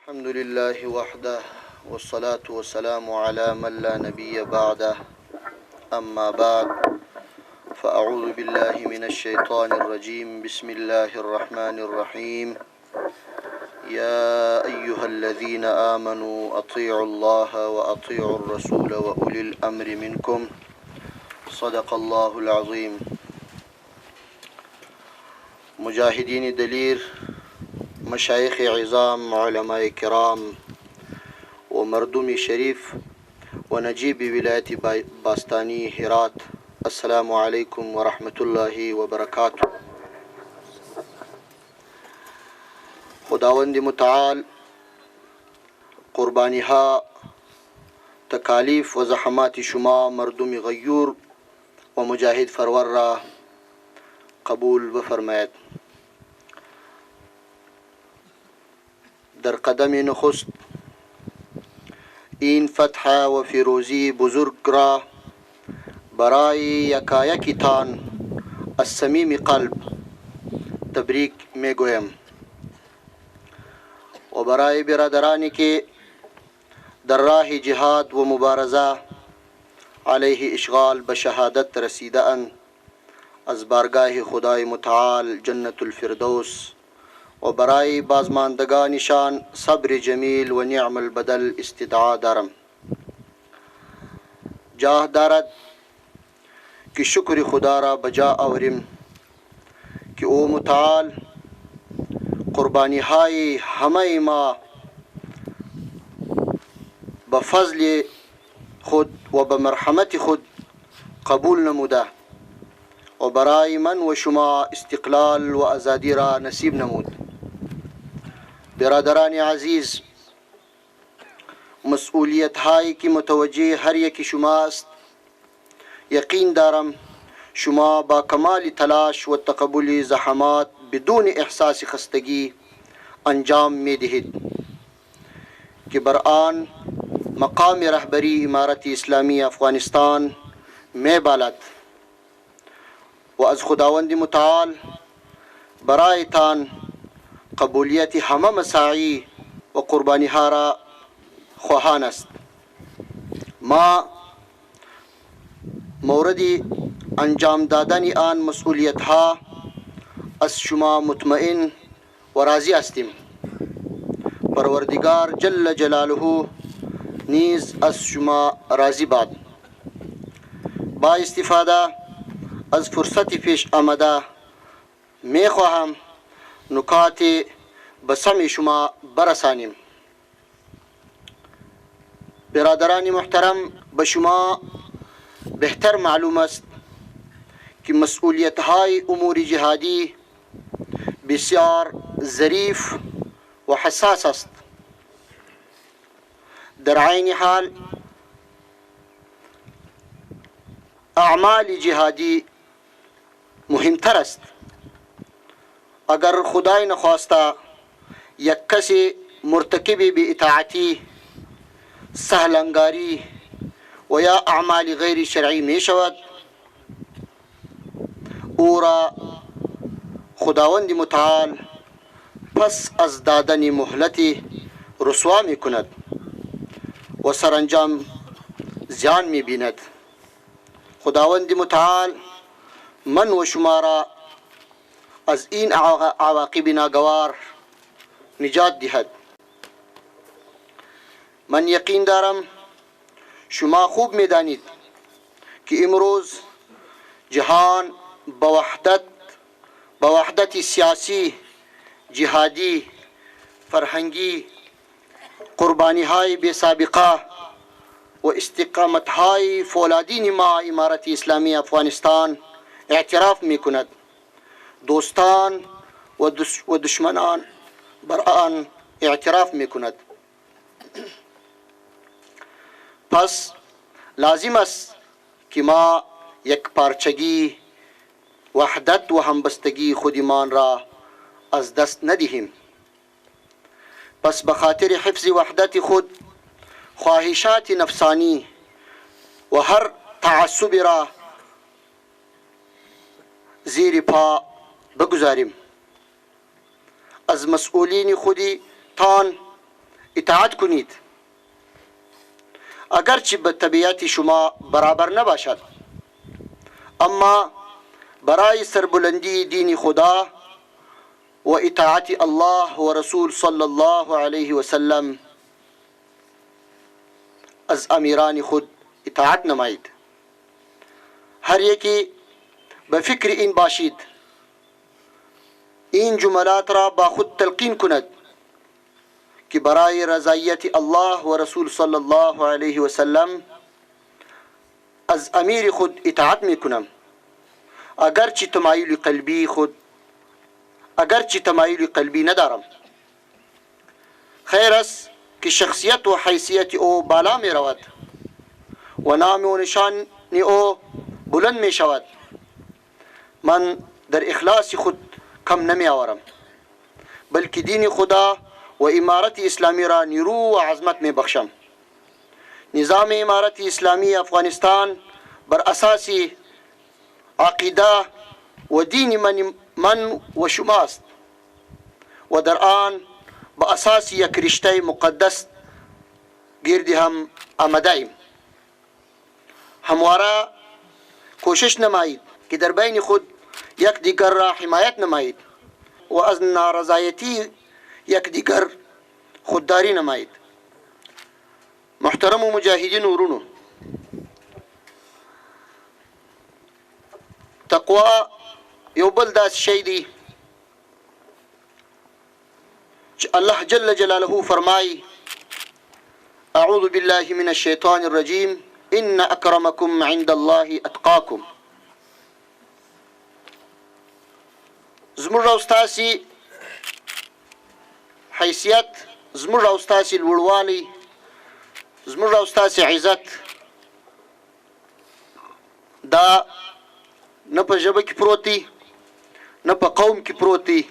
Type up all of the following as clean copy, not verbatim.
الحمد لله وحده والصلاة والسلام على من لا نبي بعده، أما بعد، فأعوذ بالله من الشيطان الرجيم. بسم الله الرحمن الرحيم. يا أيها الذين آمنوا أطيعوا الله وأطيعوا الرسول وأولي الأمر منكم. صدق الله العظيم. مجاهدین دلیر، مشایخ عظام، علماء کرام و مردم شریف و نجیب ولایت باستانی هرات، السلام علیکم و رحمت الله و برکاته. خداوند متعال قربانی ها، تکالیف و زحمات شما مردم غیور و مجاهد فرور را قبول بفرماید. در قدم نخست این فتح و فیروزی بزرگ را برای یکایکتان از صمیم قلب تبریک میگویم و برای برادرانی که در راه جهاد و مبارزه علیه اشغال به شهادت رسیده اند، از بارگاه خدای متعال جنت الفردوس و برای بازماندگانشان صبر جمیل و نعم البدل استدعا دارم. جاه دارد که شکر خدا را بجا آوریم که او متعال قربانی های همه ما به فضل خود و به مرحمت خود قبول نموده و برای من و شما استقلال و آزادی را نصیب نمود. برادران عزیز، مسئولیت هایی که متوجه هر یک شما است، یقین دارم شما با کمال تلاش و تقبل زحمات بدون احساس خستگی انجام می دهید که بر آن مقام رهبری امارت اسلامی افغانستان می بالد و از خداوند متعال برایتان قبولیت همه مساعی و قربانی ها را خواهان است. ما مورد انجام دادن آن مسئولیت ها از شما مطمئن و راضی هستیم. پروردگار جل جلاله نیز از شما راضی باد. با استفاده از فرصت پیش آمده می خواهم نکات به سمع شما برسانیم. برادران محترم، به شما بهتر معلوم است که مسئولیت های امور جهادی بسیار ظریف و حساس است. در عین حال اعمال جهادی مهمتر است. اگر خدای نخواسته یک کسی مرتکب بی اطاعتی، سهل انگاری و یا اعمال غیر شرعی می شود، او را خداوند متعال پس از دادن مهلت رسوا می کند و سرانجام زیان می بیند. خداوند متعال من و شما را از این عواقب ناگوار نجات دهد. من یقین دارم شما خوب میدانید که امروز جهان به وحدت سیاسی، جهادی، فرهنگی، قربانی های بی سابقه و استقامت های فولادین ما امارت اسلامی افغانستان اعتراف می کند. دوستان و دشمنان بر آن اعتراف می کند. پس لازم است که ما یک پارچگی، وحدت و همبستگی خودمان را از دست ندهیم. پس به خاطر حفظ وحدت خود خواهشات نفسانی و هر تعصب را زیر پا بگذاریم. از مسئولین خودی تان اطاعت کنید، اگرچه به طبیعت شما برابر نباشد، اما برای سربلندی دین خدا و اطاعت الله و رسول صلی الله علیه و سلم از امیران خود اطاعت نمایید. هر یکی به فکر این باشید، این جملات را با خود تلقین کند که برای رضایت الله و رسول صلی الله علیه و سلم از امیر خود اطاعت می کنم، اگرچه تمایل قلبی خود اگرچه تمایل قلبی ندارم. خیر است که شخصیت و حیثیت او بالا می رود و نام و نشان او بلند می شود. من در اخلاص خود کم نمی آورم، بلکه دین خدا و امارت اسلامی را نیرو و عظمت می بخشم. نظام امارت اسلامی افغانستان بر اساس عقیده و دین من و شماست و در آن به اساس یک رشته مقدس گرد هم آمده ایم. همواره کوشش نمایید که در بین خود یک دیگر را حمایت نمایید و از نارضایتی یک دیگر خودداری نمایید. محترمو مجاهدینو ورونو، تقوا یو بل داسې شی دی چې الله جل جلاله فرمایي: اعوذ بالله من الشیطان الرجیم، ان اکرمکم عند الله اتقاکم. زموږ او ستاسې حیثیت، زموږ او ستاسې لوړوالی، زموږ او ستاسې عزت دا نه په ژبه کې پروت دی، نه په قوم کې پروت دی،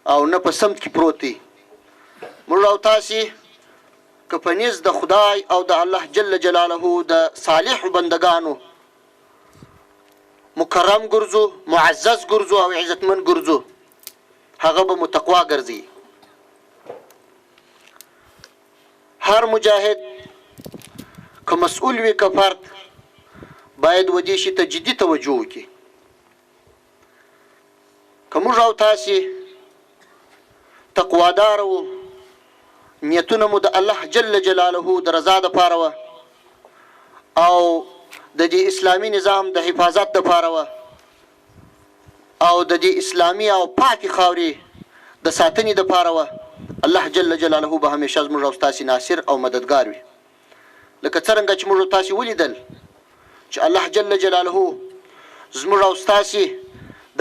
او نه په سمت کې پروت دی. موږ او تاسې که په نزد د خدای او د الله جل جلاله د صالحو بندګانو مکرم ګرځو، معزز ګرځو او عزتمن ګرځو، هغه به مو تقوا ګرځي. هر مجاهد که مسؤل وي که فرد، باید و دې شي ته جدي توجه وکړي. که موږ او تاسې تقوادار وو، نیتونه مو د الله جل جلاله د رضا دپاره وه او د دې اسلامي نظام د حفاظت دپاره وه او د دې اسلامي او پاکې خاورې د ساتنې دپاره وه، الله جل جلاله به همیشه زموږ او ستاسې ناصر او مددګار وي. لکه څرنګه چې موږ او تاسې ولیدل چې الله جل جلاله زموږ او ستاسې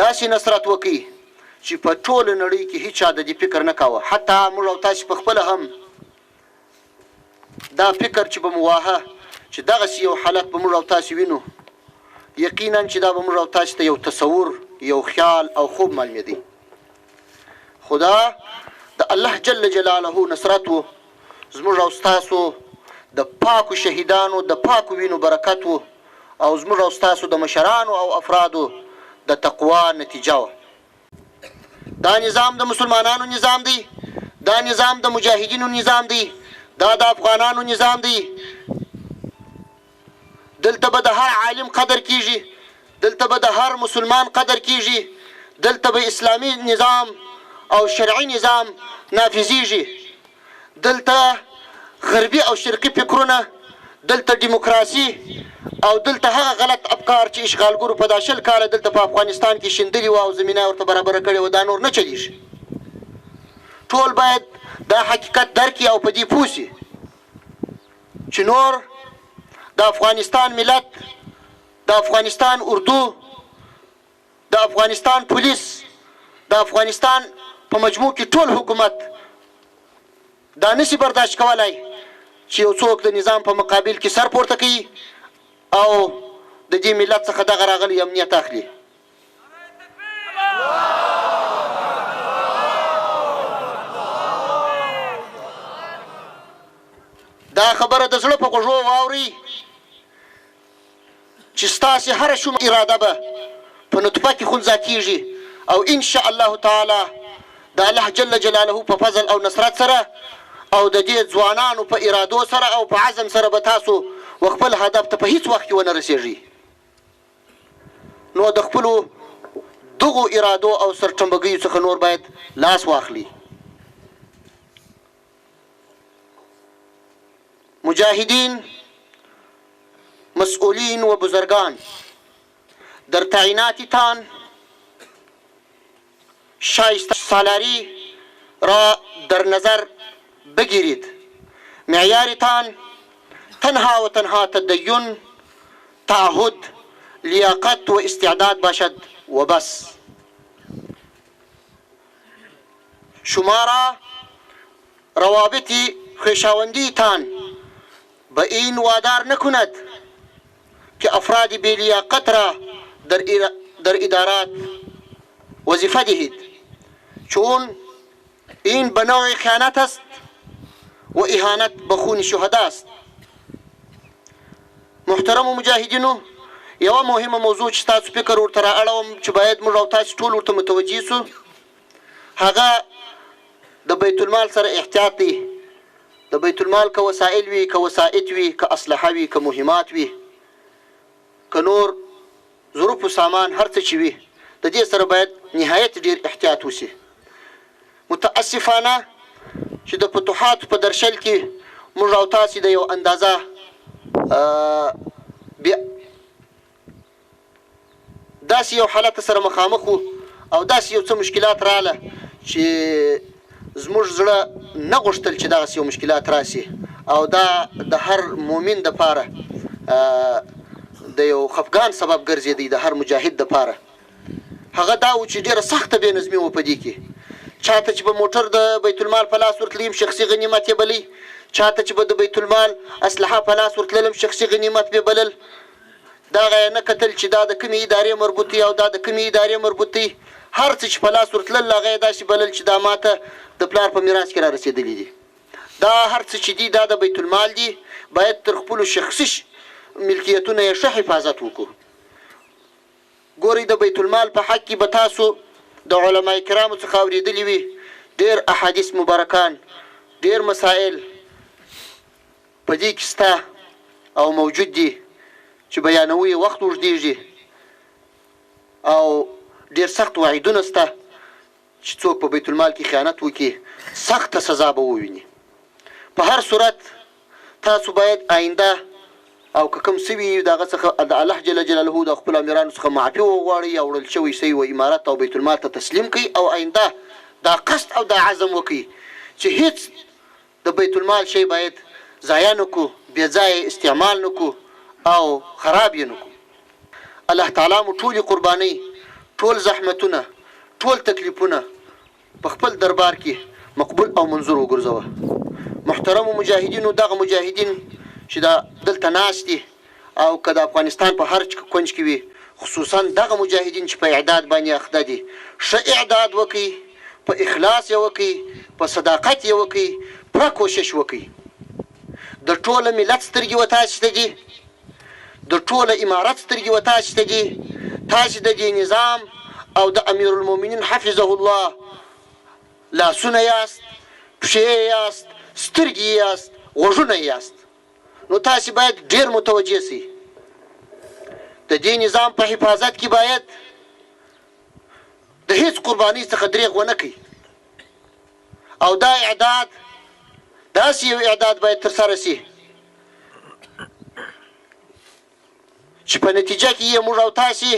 داسې نصرت وکړي چې په ټوله نړۍ کې هیچا د دې فکر نه کاوه. حتی موږ او تاسې په خپله هم دا فکر چې به مو واهه چې دغسې یو حالت به موږ او تاسې وینو، یقینا چې دا به موږ او تاسې ته یو تصور، یو خیال او خوب معلومېدی. خو دا د الله جل جلاله نصرت و، زموږ او ستاسو د پاکو شهیدانو د پاکو وینو برکت و، او زموږ او ستاسو د مشرانو او افرادو د تقوا نتیجه وه. دا نظام د مسلمانانو نظام دی، دا نظام د مجاهدینو نظام دی، دا د افغانانو نظام دی. دلته به د هر عالم قدر کیږي، دلته به د هر مسلمان قدر کیږي، دلته به اسلامي نظام او شرعي نظام نافذیږي. دلته غربي او شرقي فکرونه، دلته دیموکراسي او دلته هغه غلط افکار چې اشغالګرو په دا 20 کاله دلته په افغانستان کې شیندلي وه او زمینه یې ورته برابره کړې وه، دا نور نه چلیږي. ټول باید دا حقیقت درک کړي او په دې پوه شي چې نور د افغانستان ملت، د افغانستان اردو، د افغانستان پولیس، د افغانستان په مجموع کې ټول حکومت دا نشي برداشت کولای چې یو څوک د نظام په مقابل کې سر پورته کوي او د دې ملت څخه دغه راغلی امنیت اخلي. دا خبره د زړه په غوږو واورئ چې ستاسې هره شومه اراده به په نطفه کې خنثی کېږي او ان شاء الله تعالی د الله جل جلاله په فضل او نصرت سره او د دې ځوانانو په ارادو سره او په عزم سره به تاسو و خپل هدف ته په هیڅ وخت کې ونه رسیږئ. نو د خپلو دغو ارادو او سرټمبګیو څخه نور باید لاس واخلي. مجاهدین، مسئولین و بزرګان در تعیناتتان شایسته سالاری را در نظر بگیرید معیارتان تنها و تنها تدین، تعهد، لیاقت و استعداد باشد و بس. شما را روابط خویشاوندیتان به این وادار نکند که افراد بی لیاقت را در ادارات وظیفه دهید چون این به نوع خیانت است و اهانت به خون شهدا است. محترمو مجاهدینو! یوه مهمه موضوع چې ستاسو فکر ورته را اړوم چې باید موږ او تاسو ټول ورته متوجه شو هغه د بیت المال سره احتیاط دی. د بیت المال که وسایل وي، که وسایط وي، که اسلحه وي، که مهمات وي، که نور ظروف و سامان هر څه چې وي د دې سره باید نهایت ډیر احتیاط وشي. متاسفانه چې د فتوحاتو په درشل کې موږ او تاسې د یو اندازه بې داسې یو حالت سره مخامخ وو او داسې یو څه مشکلات رااله چې زموږ زړه نه غوښتل چې دغسې یو مشکلات راشي او دا د هر مؤمن دپاره د یو خفګان سبب ګرځېدی، د هر مجاهد دپاره. هغه دا و چې ډېره سخته بې نظمي وه په دې کې. چاته چې به موټر د بیت المال په لاس ورتلیم شخصي غنیمت یې بلی، چاته چې به د بیت المال اسلحه په لاس ورتللم شخصي غنیمت به بلل. دغه یې نه کتل چې دا د کومې ادارې مربوط دی او دا د کومې ادارې مربوط دی. هر څه چې په لاس ورتلل هغه یې داسې بلل چې دا ماته د پلار په میراث کې رارسېدلي دي. دا هر څه چې دي دا د بیت المال دي، باید تر خپلو شخصي ملکیتونو یې ښه حفاظت وکړو. ګورئ د بیت المال په حق کې به تاسو د علماء کرامو څخه اورېدلي وي ډېر احادیث مبارکان، ډېر مسائل په دې کې شته او موجود دي چې بیانوو یې وخت اوږدېږي او ډېر سخت وعیدونه شته چې څوک په بیت المال کې خیانت وکړي سخته سزا به وویني. په هر صورت تاسو باید آینده او که کوم څه وي د هغه څخه د الله جل جلاله د خپلو امیرانو څخه معافي وغواړئ او وړل شوی شی و امارت او بیت المال ته تسلیم کړئ او آینده دا قصد او دا عزم وکړئ چې هیڅ د بیت المال شی باید ضایع نه کړو، بې ځایه یې استعمال نه کړو او خراب یې نه کړو. الله تعالی مو ټولې قربانۍ، ټول زحمتونه، ټول تکلیفونه په خپل دربار کې مقبول او منظور وګرځوه. محترمو مجاهدینو دغه مجاهدین چې دا دلته ناست دي او که د افغانستان په هر کونج کې وي خصوصا دغه مجاهدین چې په اعداد باندې اخته دي ښه اعداد وکړي، په اخلاص یې وکړي، په صداقت یې وکړي، پوره کوشش وکړي. د ټوله ملت سترګې و تاسې ته دي، د ټوله امارت سترګې و تاسې ته دي، تاسې د دې نظام او د امیرالمؤمنین حفظه الله لاسونه یاست، پښې یې یاست، سترګې یې یاست، غوږونه یې یاست. نو تاسې باید ډېر متوجه شئ. د دې نظام په حفاظت کې باید د هیڅ قربانۍ څخه دریغ ونه کړئ او دا اعداد داسې یو اعداد باید ترسره شي چې په نتیجه کې یې موږ او تاسې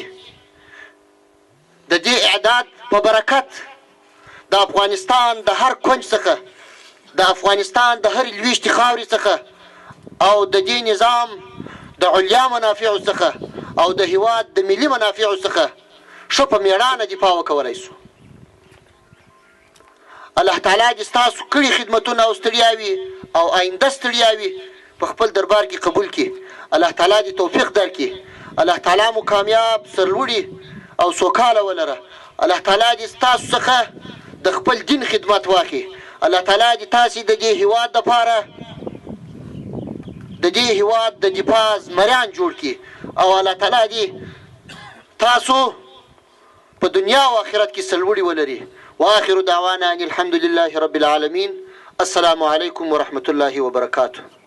د دې اعداد په برکت د افغانستان د هر کونج څخه، د افغانستان د هرې لویشتې خاورې څخه او د دې نظام د علیا منافعو څخه او د هیواد د ملي منافعو څخه ښه په میړانه دفاع وکولای شو. الله تعالی دې ستاسو کړي خدمتونه او ستړیاوې او آینده ستړیاوې په خپل دربار کې قبول کړي. الله تعالی دې توفیق درکړي. الله تعالی مو کامیاب، سرلوړي او سوکاله ولره. الله تعالی دې ستاسو څخه د خپل دین خدمت واخلي. الله تعالی دې تاسې د دې هیواد لپاره د دې هیواد د دفاع زمریان جوړ کړي او الله تعالی دې تاسو په دنیا او آخرت کې سرلوړي ولري. واخر دعوانا ان الحمد لله رب العالمین. السلام علیکم ورحمة الله وبرکاته.